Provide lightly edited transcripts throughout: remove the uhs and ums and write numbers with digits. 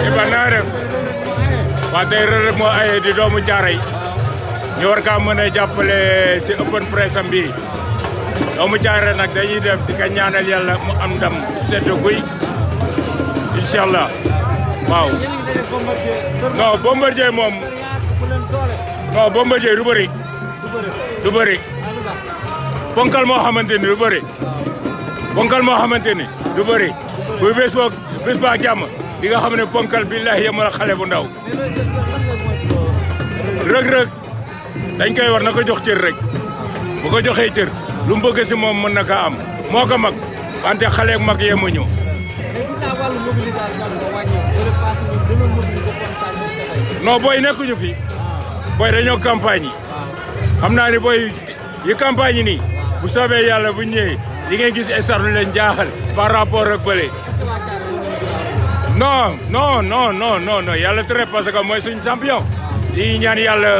Iba naa def waa tey Reug Reug moo aye di doomu Caaray ñu war kaa mën a jàppale si open press am bi doomu Caaray nag dañuy def di ka ñaanal yàlla mu am ndam seddo guy inshallah waaw non Bombardier moom non Bombardier du bëri ponkal moo xamante ni du bëri ponkal moo xamante ni du bëri bu bés ba jàmm di nga xam ne ponkal billahi yemal xale bu ndaw Reug Reug dañ koy war na ko jox cër rek bu ko joxee cër lu mu bëgg si moom mën na kaa am moo ko mag wante xale ak mag yemuñu non booy nekkuñu fi booy dañoo campagne yi xam naa ni booy yi campagne yi nii bu soobee yàlla bu ñëwee di ngeen gis estar lu leen jaaxal par rapport ak bële non yàlla tere parce que mooy suñu champion yi ñaan yàlla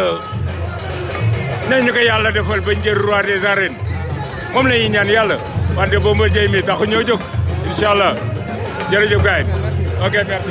nañ ñu ko yàlla defal ba njër roi des arènes moom la ñuy ñaan yàlla wante Bombardier mi taxu ñoo jóg incha allah jërëjëf gaay ok merci